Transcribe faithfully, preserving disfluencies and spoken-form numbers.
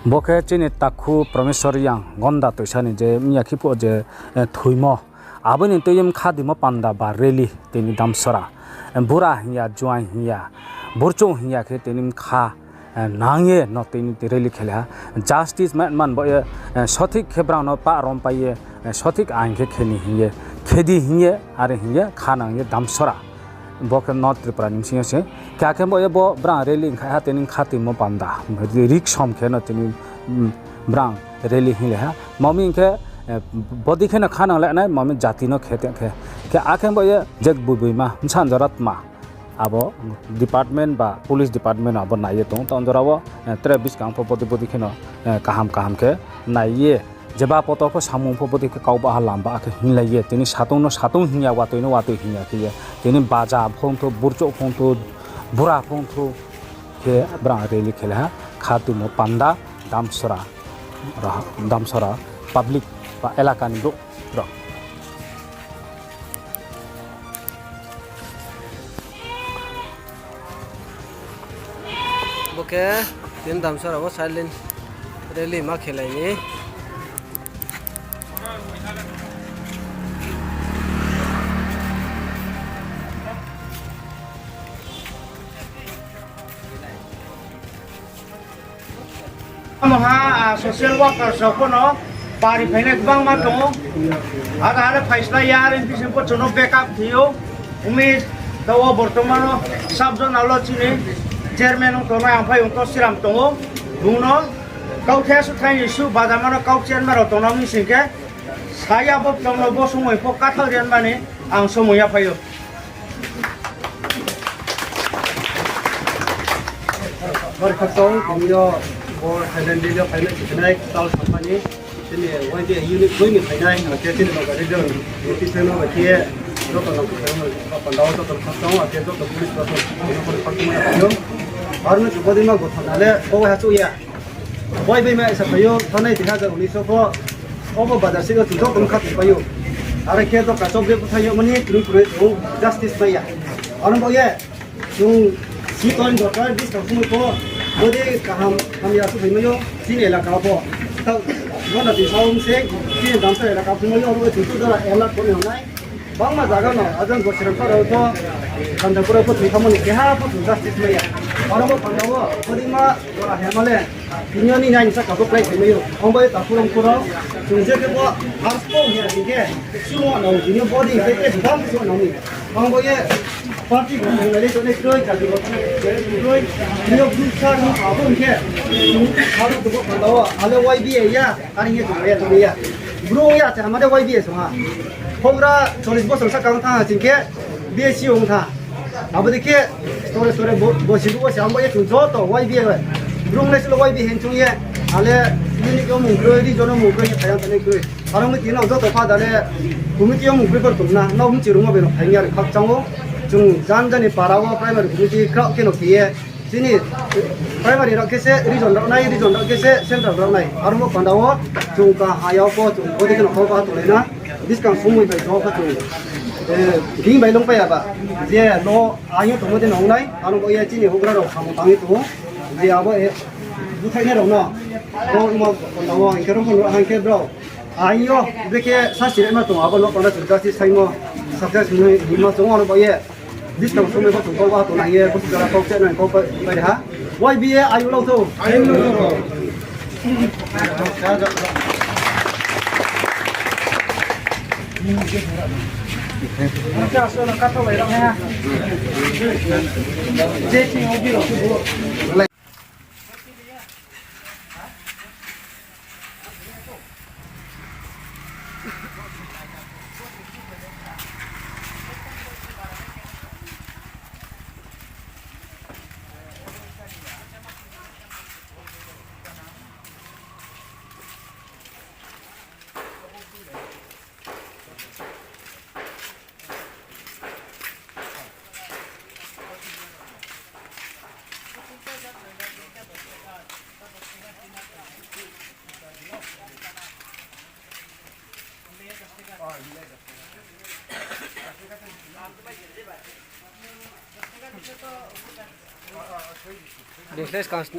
Bo khe chini takhu Promeswar Reang Gonda toisa ni je miyakhe phuh je, eh, thoimo. Abo ni tui ye bkha tuimo panda ba rally tini Damsora. Eh, bura hing ya, juaing hing ya, burchouh hing ya khe tini bkha, eh, nang ye no tini rally khe le ha. Justice man man bo ye, eh, sothik khe brao no pah rompai ye, eh, sothik aing khe khe ni hing ye, khe di hing ye, are hing ye, kha nang ye Damsora. Bo khe North Tripura ni bsing yo se. Khe akhe bo ye bo brao rally ongkhai ha tini bkha tuimo panda. Rik som khe no tini, mm, brao rally hing le ha. Mami hing khe, eh, bodei khe no kha nang le nai, mami jati no khe tong khe. Khe akhe bo ye jek bui bui ma, bsa jora tma. Abo department ba police department abo nai ye tong, tong jora wo, eh, tre buskang pho bodei bodei khe no, eh, kaham kaham khe nai ye. Jeba poto pho samung pho bodei khe kau ba ha lam ba khe hinglai ye. Tini satung no satung hing ya, watoi no watoi hing ya khe ye. Tini baja phongthu, burchouh phongthu, bura phongthu khe brao rally khe le ha, kha tuimo panda Damsora, ra-, Damsora public ba elaka ni brouh rao. Bo khe tini Damsora wo silent rally ma khelai ni. Omo ha, ah, social workers rao pho no pari phainai gbangma tong ou. Ada hale phaislai ya, are phi sing pho chung no backup khe ou. Ongmi tao bortoman wo sub zonal wo chini chairman ong tongnai ang phai ong to Siram tong ou. Bung no kauthai suthai ni su bajama no kau chairman rao tongnai mi sing khe, saya bo tong no bo somoi pho kathal ri mani ang somoi ya phai ou. Bari khaktong, tini yo bo silent rally yo phainai, chiphinai, tal sampha ni, chini Y B A unit boi ni phainai, akhe chini loga region, P C no bai khe, joto no khaktong, pandao joto khaktong, akhe joto police joto khaktong ya phai ou. Aro no chung bodei ma gothon na le, bo ha chuh ya. Bai bai ma sa phai ou, thanai dui hazar unis pho, obo bazar sing yo chung joto no khatung pai ou. Are khe to kaso bre bthai yo mani, kroi kroi chung justice pai ya. Aro bo ye, chung si ton joto buskang somoi pho, bodei kaham hamya su phai mai ou, chini elaka pho. Tao, bo na tisa ong se, chini Damsora elaka phai mai ou, aro chung tu dora alert pho ni nai. Bangma zaga no, ajan bo Siram para pho, Kanchapura pho thoi thamo ni keha pho chung justice mai ya. Aro bo panda wo, bodei ma, jora hema le, tini yo ni nai ni saka pho klái phai mai ou. Ang bai ta phurung phurung, chung je khe bo, arphuh hing ya sing khe, sumo nang tini yo bodei khe, khe bang sumo nang ni. Ang bo ye, party bo nang nai le, to nai kroi, jati bo nang nai kroi, tini yo group sa ni abo hing khe, chung aro to bo panda wo, ale Y B A ya, Are hing ye chung ya, chung ya. Bru ong ya, se hamade Y B A song ha. Houhgra chollish bosor sahka ong thanng ha, ching khe B S C ong thanng. Abo dei khe, store, store, bo, bo si bo se, ang bo ye chung joto Y B A bai. Bru ong nai silo Y B A hing chung ye. Ale, unit yo mung kroi, region yo mung kroi, ye phai yang thanai kroi. Aro mi tini ang joto pha dale, committee yo mung kroi por tong na, nao mchi rungmo bai no phai ya ri khakchang ou. Chung jan jani para wo primary committee kraoh khe no khe ye. Chini primary rao khe se region rao nai, region rao khe se central rao nai. Aro bo panda wo chung ka ha yag pho chung bodei khe no kau ba tong lai na. Buskang somoi bai jog pho chung, eh, ging bai lung pai ya ba. Je no aing yo tongmo de nong nai. Aro bo ye chini houhgra rao samung tang ye tong ou. Je abo, eh, búthainai rao no. Bo mo panda wo hing khe rung pho no hing khe brao. Aing yo, brekhe sasi rema tong, abo no panda chung justice saimo, success hingma chung aro bo ye. Buskang somoi bo chung kau ba tong nai ye, bo sijala kau chenai kau pai ha. Y B A ayu lau thou. Business kans-,